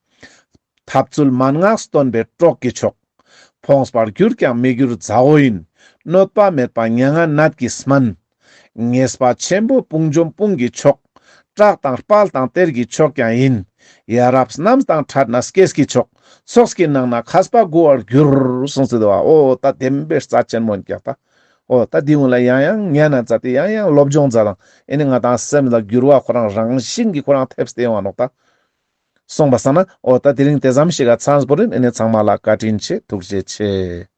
ཐབས་ཚུལ་མན་ངག་སྟོན་པའི་གྲོགས་ཀྱི་མཆོག། ཕོངས་པར་གྱུར་ཀྱང་མི་འགྱུར་མཛའ་བོ་ཡིན། གནོད་པ་མེད་པ་མྱ་ངན་ནད་ཀྱིས་སྨན། ཉེས་པ་ཆེན་པོ་དཔུང་འཇོམས་དཔུང་གི་མཆོག། བཀྲག་དང་དཔལ་དང་གཏེར་གྱི་མཆོག་ཀྱང་ཡིན། ཡ་རབས་རྣམས་དང་འཕྲད་ན་སྐྱེས་ཀྱི་མཆོག། ཚོགས་ཀྱི་ནང་ན་མཁས་པ་མགུ་བར་འགྱུར། གསུངས་ཏེ་འདུག་པ། འོ་ད་བདེན་པའི་རྩ་ཆེན་མོ་ཡིན་ཀྱག་ད། འོ་ད་འདི་ཀུན་ལ་ཡང་ཡང་ཉན་ན་མཛད་དེ་ཡང་ཡང་སློབ་སྦྱོང་མཛད་དང་ཨེ་ནི་ང་ཏང་སེམས་ལ་འགྱུར་བ་ཁོ་རང་རང་བཞིན་གྱི་ཁོ་རང་ཐེབས་ཏེ་ཡོང་ང་ནོག་ད། གསུངས་པ་སང་ན་འོ་ད་དེ་རིང་དེ་ཙམ་ཞིག་ག་ཚང་བོ་ཡིན། ཨེ་ནི་ཚང་མ་ལ་བཀའ་དྲིན་ཆེ། ཐུགས་རྗེ་ཆེ།